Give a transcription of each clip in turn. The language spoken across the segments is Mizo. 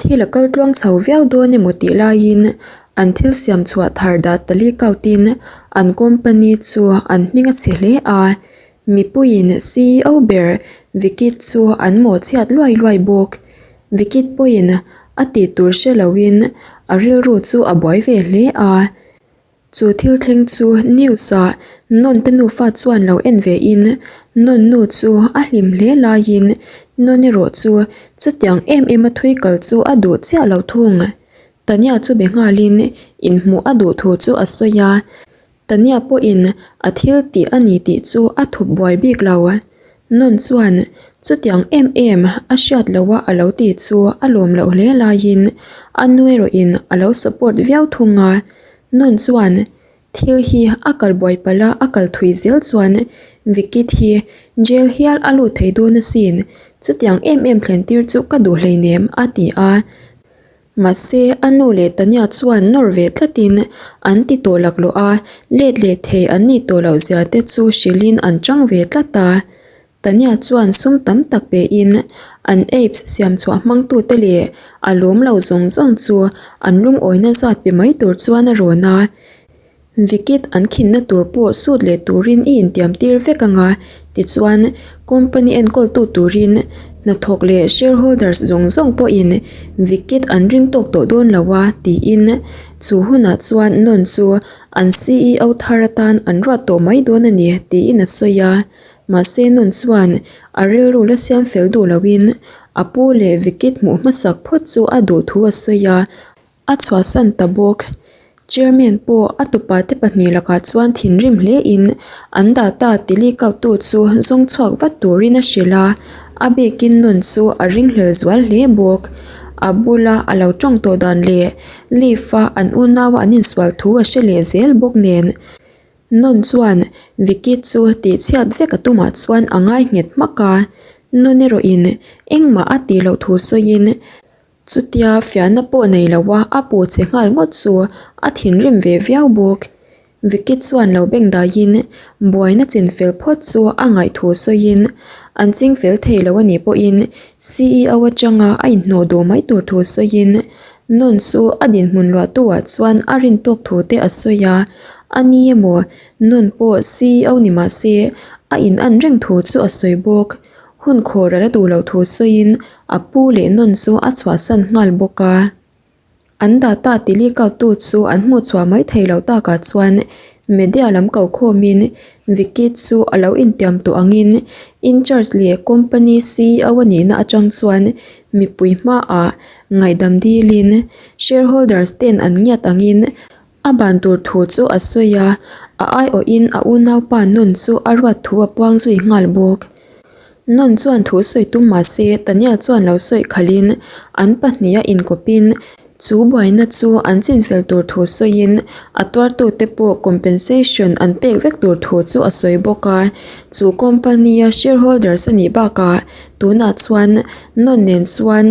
Thil a kal tluang chho viau dawn emaw tih laiin an thil siam chhuah thar dat ta leak out in an company chu an hming a chhe hle a. Mipuiin CEO ber Vikit chu an mawhchhiat luai luai bawk. Vikit pawhin a tih tur hre loin a rilru chu a buai ve hle a. Chu thil thleng chu news ah Nun te nufa chuan lo en ve in Nun nu chu a hlim hle laiin Nun erawh chu chutiang em em a thui kal chu a duh chiah lo thung. Tania chu be nghalin inhmuh a duh thu chu a sawi a, Tania pawhin a thil tih a ni tih chu a thup buai bik lo. Nun chuan chutiang em em a hriat loh a a lo ti chu a lawm loh hle laiin a nu erawhin a lo support viau thung a. Nun chuan thil hi a kal buai palh a, a kal thui zel chuan Vikit hi jail hial a lut thei dawn asin, chutiang em em thlen tir chu ka duh hleinem a ti a. Mahse, a nu leh Tanya chuan nawr ve tlatin an ti tawh laklawh a, let leh thei an nih tawh loh zia te chu hrilhin an chang ve tlat a. Tanya chuan sum tam tak pein an apps siam chhuah hmangtute leh a lawm lo zawng zawng chu an lungawina zat pe mai tur chuan a rawn a. Vikit an khinna tur pawh sut leh turin i intiam tir vek ang a, tichuan company enkawltu turin hnathawk leh shareholders zawng zawng pawhin Vikit an ring tawk tawh dawn lo a, tiin chu hunah chuan Non chu an CEO thar atan an ruat tawh mai dawn a ni, tiin a sawi a. Mahse Non chuan a rilru la siam fel duh loin a pu leh Vikit hmuh hmasak phawt chu a duh thu a sawi a. A chhuahsan ta bawk. Chairman pawh a tupa te pahnih lakah chuan thinrim hle in an data ti leak out tu chu zawng chhuak vat turin a hrilh a, a bikin nun chu a ringhlel zual hle bawk. A bula a lo tawng tawh dan leh leave a an unaua an insual thu a hre leh zel bawk nen. Nun chuan Vicky chu tihchhiat vek a tumah chuan a ngai nghet hmak a, Nun erawhin engmah a tih loh thu sawiin Chutia fiahna pawh nei lo a, a pu che nghal ngawt chu a thinrim ve viau bawk. Vicky chuan lo beng daiin buaina chin fel phawt chu a ngaih thu sawiin an ching fel thei lo a nih pawhin CEO atanga a inhnawh duh mai tur thu sawiin Nun chu a dinhmun luahtu ah chuan a rin tawk thu te a sawi a, a ni emaw Nun pawh CEO ni mah se a in an reng thu chu a sawi bawk. Hun khawr a la duh loh thu sawiin a pu leh nawn chu a chhuahsan nghal bawk a. An data ti leak out tu chu an hmuh chhuah mai thei loh takah chuan media lam ko khawmin Vicky chu a lo intiam tawh angin in-charge leh company CEO a nihna atang chuan mipui hmaah ngaihdam dilin shareholders ten an ngiat angin A ban tur thu chu a sawi a, a aiawhin a unaupa Nun chu a ruat thu a puang zui nghal bawk. Nun chuan thu sawi tum mah se Tania chuan lo sawi khalhin an pahniha inkawpin chu buaina chu an chinfel tur thu sawiin a tuartute pawh compensation an pek vek tur thu chu a sawi bawk a. Chu company-a shareholders a nih bakah tunah chuan Nun nen chuan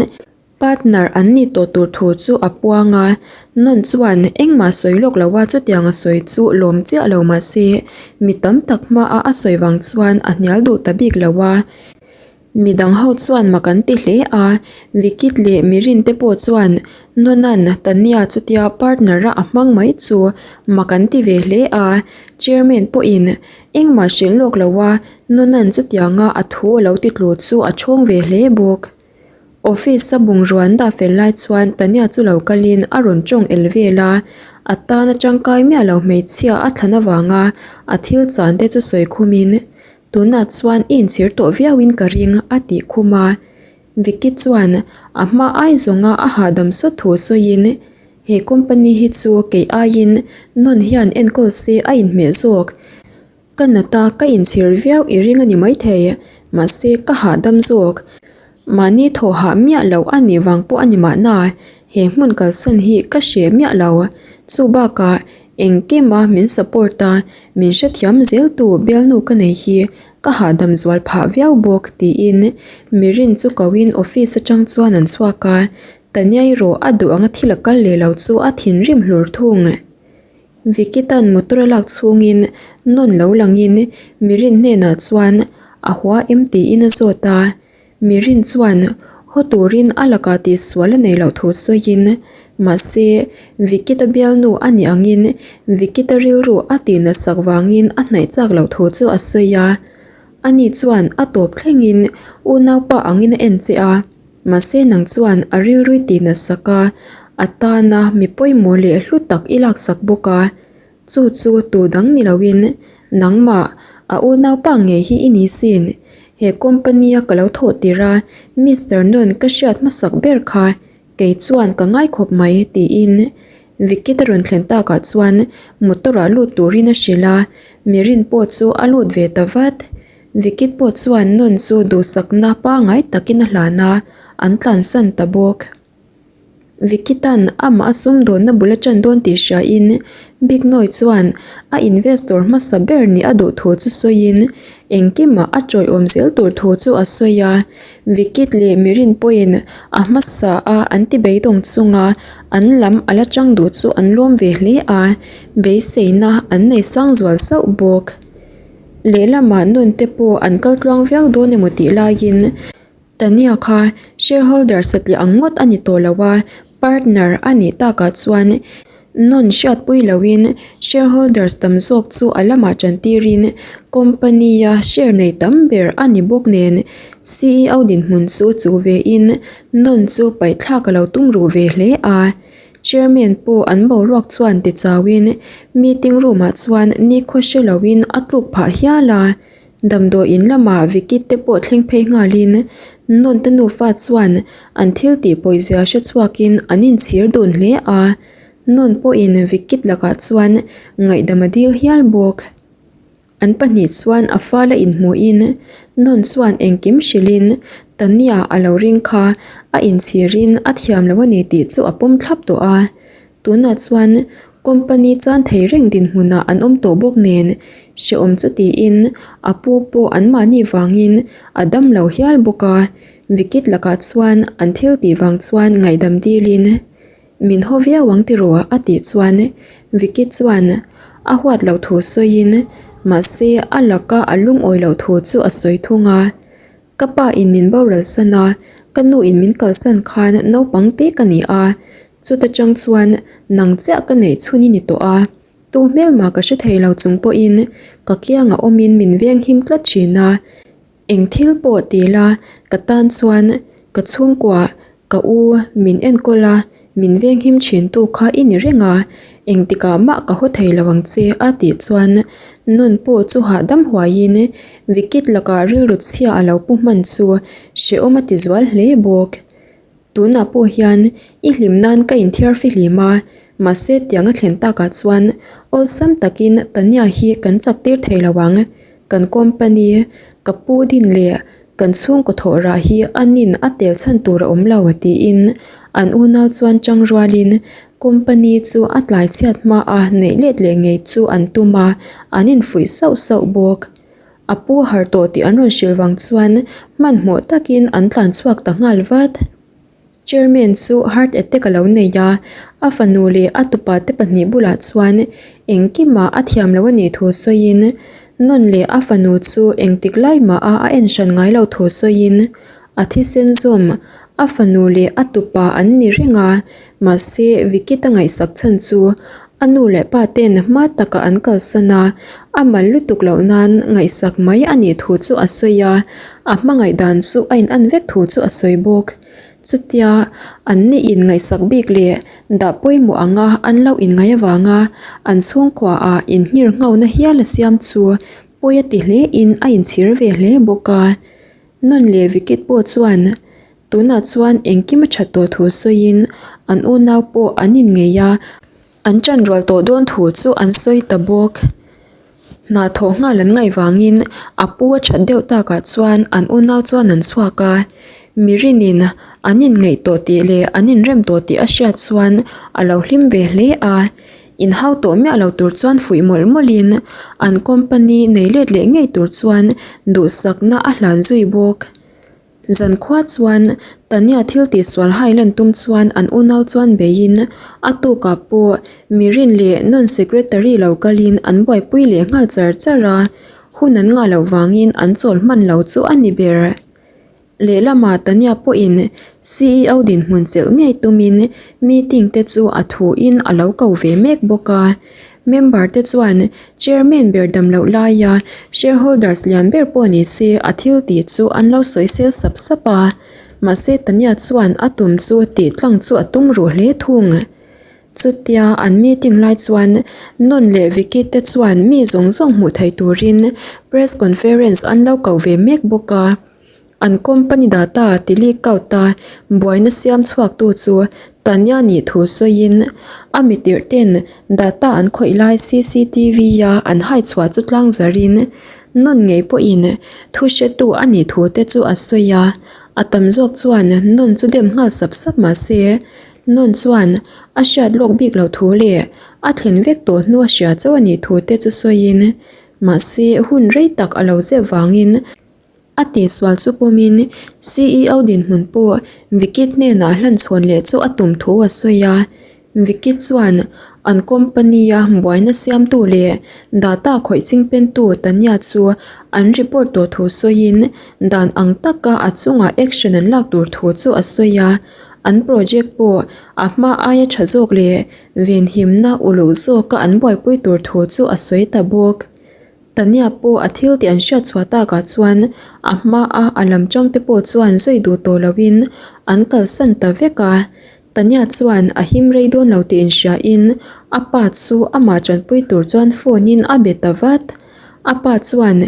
Partner an nih tawh tur thu chu a puang a, Nun chuan engmah sawi lawk lo a chutiang a sawi chu lawm chiah lo mah se mi tam tak hmaah a sawi vang chuan a hnial duh ta bik lo a. Midang ho chuan mak an ti hle a, Vikit leh Mirin te pawh chuan Nunan Tania chutia partner a a hmang mai chu mak an ti ve hle a, Chairman pawhin engmah hrilh lawk lo a Nunan chutianga a thu a lo ti tlu chu a chhawng ve hle bawk. Office a bungrua an dah fel lai chuan Tania chu lo kalin a rawn tawng el vel a, a tana tangkai miah lo hmeichhia a thlan avanga a thil chan te chu sawi khumin tunah chuan i inchhir tawh viauin ka ring a tih khum a. Vicky chuan a hma ai zawnga a hahdam sawt thu sawiin he company hi chu kei aiin Nun hian enkawl se a inhmeh zawk. Ka nat a, ka inchhir viau i ring a ni maithei, mahse ka hahdam zawk. Mahni thaw hah miah lo a nih vang pawh a ni mahna, he hmun kalsan hi ka hreh miah lo. Chu bakah engkima min support a, min hrethiam zel tu bialnu ka nei hi ka hahdam zual phah viau bawk tiin Mirin chu koin office atang chuan an chhuak a, Taniai rawh a duh anga thil a kal leh lo chu a thinrim hlur thung. Vicky tan motor a lak chhungin nawn lo langin Mirin hnenah chuan a hua em tiin a zawt a, Mirin chuan Haw turin a lakah tihsual a nei loh thu sawiin, mahse, Vikita bialnu a nih angin Vikita rilru a tihnasak vangin a hnaih chak loh thu chu a sawi a. Ani chuan a tawp thlengin unaupa angin a en che a, mahse nang chuan a rilrui tihnasak a, a tana mi pawimawh leh hlu tak i laksak bawk a. Chu chu tu dang ni loin nangmah a unaupa ngei hi i ni sin. He company a ka lo thawh tir a, Mister Nun ka hriat hmasak ber kha kei chuan ka ngai khawp mai tiin Vikit a rawn thlen takah chuan motor ah lut turin a hrilh a, Mirin pawh chu a lut ve ta vat. Vikit pawh chuan Nun chu duhsakna pangai takin a hlan a, an tlansan ta bawk. Vikitan amah a sumdawnna bul a ṭan dawn tih hriain Big Noi chuan a investor hmasa ber nih a duh thu chu sawiin engkimah a ṭawiawm zel tur thu chu a sawi a. Vikit leh Mirin pawhin a hmasa a an ti beidawng chunga an lam a la ṭang duh chu an lawm ve hle a, beiseina an nei sang zual sauh bawk. Lehlamah nunte pawh an kal tluang viau dawn emaw tih laiin Tania kha shareholder satliah ang ngawt a ni tawh lo a, partner a nih takah chuan non hriatpui loin shareholders tam zawk chu a lamah tantirin company-a share nei tam ber a ni bawk nen ceo dinhmun chu chuh vein non chu paihthlak a lo tum ruh ve hle a. Chairman pawh an boruak chuan ti chauin meeting room-ah chuan nikhua hre loin a tluk phah hial a. Damdawi in lamah Vicky te pawh thleng phei nghalin Nawn te nufa chuan an thil tih pawizia hre chhuakin an inchhir dun hle a, Nawn pawhin Vicky lakah chuan ngaihdam a dil hial bawk. An pahnih chuan a fala inhmuhin Nawn chuan engkim hrilhin Tania a lo ring kha a inchhirin a thiam lo a ni tih chu a pawm thlap tawh a. Tunah chuan company chan thei reng dinhmunah an awm tawh bawk nen hrehawm chu tiin a pu pawh anmahni vangin a dam lo hial bawk a, Vikit lakah chuan an thil tih vang chuan ngaihdam dilin min haw viau ang tiraw a tih chuan Vikit chuan a huat loh thu sawiin mahse a laka a lungawi loh thu chu a sawi thung a. Ka pa in min boral san a, ka nu in min kalsan khan naupang te ka ni a, chuta chang chuan nang chiah ka neih chhun i ni tawh a, tu hmelma ka hre thei lo chung pawhin ka kiangah awmin min veng him tlat thin a, eng thil pawh ti la ka tan chuan ka chhungkua Ka u, min enkawl a, min venghim thintu kha i ni reng a, engtikah mah ka haw thei lo ang che a tih chuan Nun pawh chu hahdam huaiin Vikit lakah rilru chhia a lo pu hman chu hrehawm a ti zual hle bawk. Tunah pawh hian i hlim nan ka inthiar fihlim a, mahse tiang a thlen takah chuan awlsam takin Tania hi kan chak tir thei lo ang. Kan company ka pu din leh Kan chhungkaw thawh rah hi a nin a tel chhan tur a awm lo tiin an unau chuan chang rualin company chu a tlai chhiat hma a neih let leh ngei chu an tum a, an infuih sauh sauh bawk. A pu har tawh tih an rawn hrilh vang chuan hmanhmawh takin an tlan chhuak ta nghal vat. Chairman chu heart attack a lo nei a, a fanu leh a tupa te pahnih bulah chuan engkimah a thiam lo a nih thu sawiin Nawn leh a fanu chu engtik lai mah a a en hran ngai lo thu sawiin a thisen zawm a fanu leh a tupa an ni reng a, mahse Vikita ngaihsak chhan chu a nu leh pa ten hma taka an kalsan a, a mal lutuk loh nan ngaihsak mai a nih thu chu a sawi a, a hmangaih dan chu a in an vek thu chu a sawi bawk. Chutia an ni in ngaihsak bik leh dah pawimawh anga an lo inngaih avanga an chhungkua ah inhngir nghauna hial a siam chu pawi a ti hle in a inchhir ve hle bawk a. Nawn leh Vikit pawh chuan tunah chuan engkim a that tawh thu sawiin an unau pawh an inngeih a, An ṭan rual tawh dawn thu chu an sawi ta bawk. Hna thawh nghal an ngaih vangin a pu a ṭhat deuh takah chuan an unau chuan an chhuak a. Mirinin an inngeih tawh tih leh an inrem tawh tih a hriat chuan a lo hlim ve hle a. Inhau tawh miah lo tur chuan fuih mawlh mawlhin an company nei let leh ngei tur chuan duhsakna a hlan zui bawk. Zankhua chuan Tania thil tihsual hai lan tum chuan an unau chuan beiin a tukah pawh Mirin leh Nun Secretary lo kalin an buaipui leh nghal char char a, hun an ngah loh vangin an chawl hman lo chu a ni ber. Lehlamah Tania pawhin CEO dinhmun chelh ngei tumin meeting te chu a thuin a lo ko ve mek bawk a. Member te chuan Chairman ber dam loh laia shareholders lian ber pawh ni se a thil tih chu an lo sawisel sap sap a. Mahse Tania chuan a tum chu tih tlang chu a tum ruh hle thung. Chutia an meeting lai chuan Non leh Vicky te chuan mi zawng zawng hmuh theih turin press conference an lo ko ve mek bawk a. An company data ti leak out a buaina siam chhuak tu chu Tanya nih thu sawiin a mitirh ten data an khawih lai cctv a an hai chhuah chu tlang zarin Non ngei pawhin thu hretu a nih thu te chu a sawi a. A tam zawk chuan Non chu dem nghal sap sap mahse Non chuan a hriat lawk bik loh thu leh a thlen vek tawh hnu a hria chauh a nih thu te chu sawiin mahse hun rei tak a lo zep vangin a tihsual chu pawmin CEO dinhmun pawh Vicky hnenah hlan chhawn leh chu a tum thu a sawi a. Vicky chuan an company-a buaina siamtu leh data khawih chingpentu Tanya chu an report tawh thu sawiin dan ang taka a chungah action an lak tur thu chu a sawi a. An project pawh a hma aia tha zawk leh venhimna uluk zawka an buaipui tur thu chu a sawi ta bawk. Tania pawh a thil tih an hriat chhuah takah chuan a hmaa a lam tang te pawh chuan zui duh tawh loin an kalsan ta vek a. Tania chuan a him rei dawn lo tih inhriain a pa chu amah tanpui tur chuan phone in a be ta vat. A pa chuan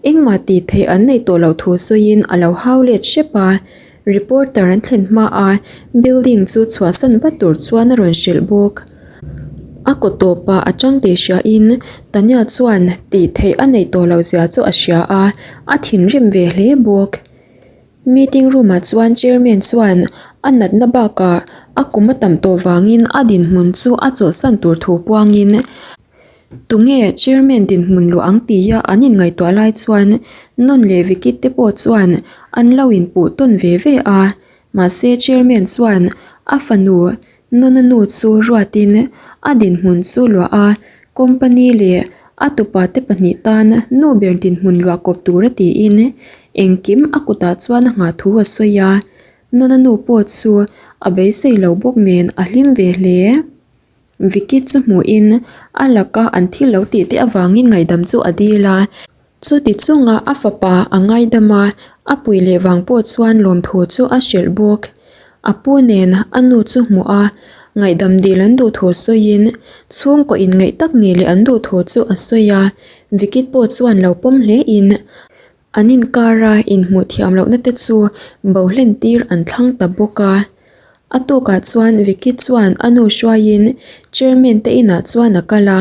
engmah tih theih an neih tawh loh thu sawiin a lo hau let hrep a. Reporter an thlen hma a building chu chhuahsan vat tur chuan a rawn hrilh bawk. A kaw tawpah a tang tih hriain Tanya chuan tih theih a neih tawh loh zia chu a hria a, a thinrim ve hle bawk. Meeting room ah chuan chairman chuan a natna bakah a kum a tam tawh vangin a dinhmun chu a chawlhsan tur thu puangin Tunge chairman dinhmun luah ang tia an inngaihtuah lai chuan Non leh Vicky te pawh chuan an lo inpuh tawn ve ve a. Mahse chairman chuan a fanu Nona nu chu ruatin a dinhmun chu luah a, company leh a tupa te pahnih tan nu ber dinhmun luah kawp tura tiin engkim a kutah chuan a nghah thu a sawi a. Nona nu pawh chu a beisei lo bawk nen a hlim ve hle. Vicky chu hmuhin a laka an thil lo tih te avangin ngaihdam chu a dil a. Chuti chunga a fapa a ngaidam a, a pui leh vang pawh chuan lawmthu chu a hrilh bawk. A pu nen a nu chu hmuh a, ngaihdam dil an duh thu sawiin chhungkaw inngeih tak ni leh an duh thu chu a sawi a. Vicky pawh chuan lo pawm hle in An inkara inhmuh thiam lohna te chu bo hlen tir an thlang ta bawk a. A tukah chuan Vicky chuan a nu hruaiin chairman te inah chuan a kal a,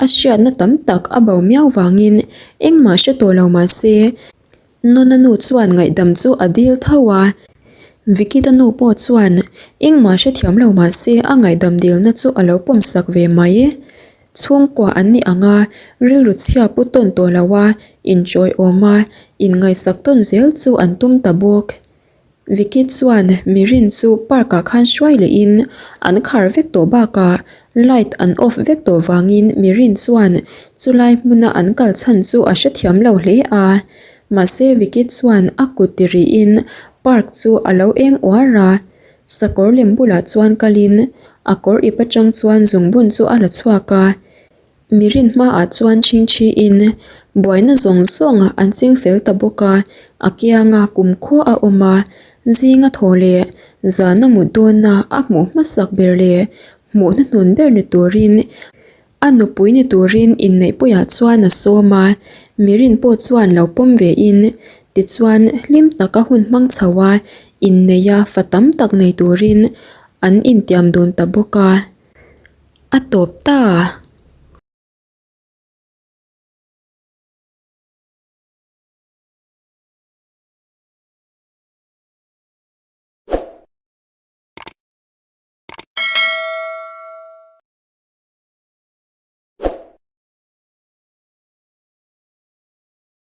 a hriatna tam tak a bo miau vangin engmah hre tawh lo mah se Nona nu chuan ngaihdam chu a dil tho a. Vicky ta nu pawh chuan engmah hrethiam lo mah se a ngaihdam dilna chu a lo pawmsak ve mai. Chhungkua an nih ang a, rilru chhia pu tawn tawh lo a, inchawi awm a, inngaihsak tawn zel chu an tum ta bawk. Vicky chuan Mirin chu park ah khan hruai leh in an khar vek tawh bakah light an off vek tawh vangin Mirin chuan chulai hmuna an kal chhan chu a hrethiam lo hle a. Mahse Vicky chuan a kut ti rihin park chu a lo eng uar a. Sakawr lem bulah chuan kalin a kawr ip atang chuan zungbun chu a la chhuak a, mi rin hmaah chuan chhingchhiin buaina zawng zawng an ching fel ta bawk a, a kianga kumkhua a awm a, zinga thaw leh zana mut dawna a hmuh hmasak ber leh hmuh hnuhnun ber ni turin A nupui ni turin inneihpuiah chuan a sawm a, Mirin pawh chuan lo pawm ve in, tichuan hlim taka hun hmang chho a, inneih a fa tam tak nei turin an intiam dun ta bawk a. A tawp ta.